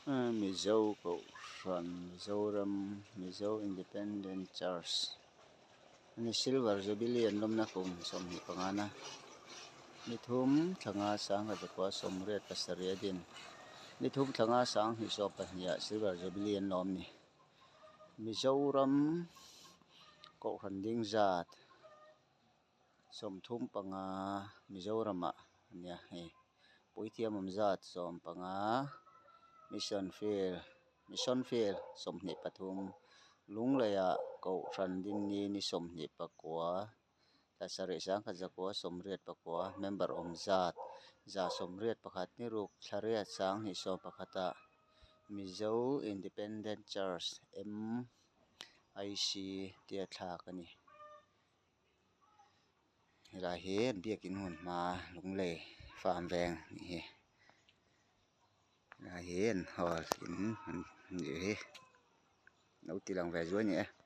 Mizo kohhran Mizoram Mizo Independent Church ani silver jubilee an lawmna kum 25 na ni thum thla nga sangha zakua 87 a din ni thum thla nga 2020 ah silver jubilee an lawm a ni Mizoram kohhran ding zat 35 Mizoram ah ania hei puithiam awm zat 15 mission field mission field 23 Lunglei ah kohhran din ni ni 29 thla sarih 1989 member awm zat 181 ni ruk thla riat 2011 ah Mizo Independent Church M I C tia thlak a ni helai hi biakin hun hma Lunglei farm veng anih hi helai hi an hall in an nih hi lo ti lang ve zuai a ni e.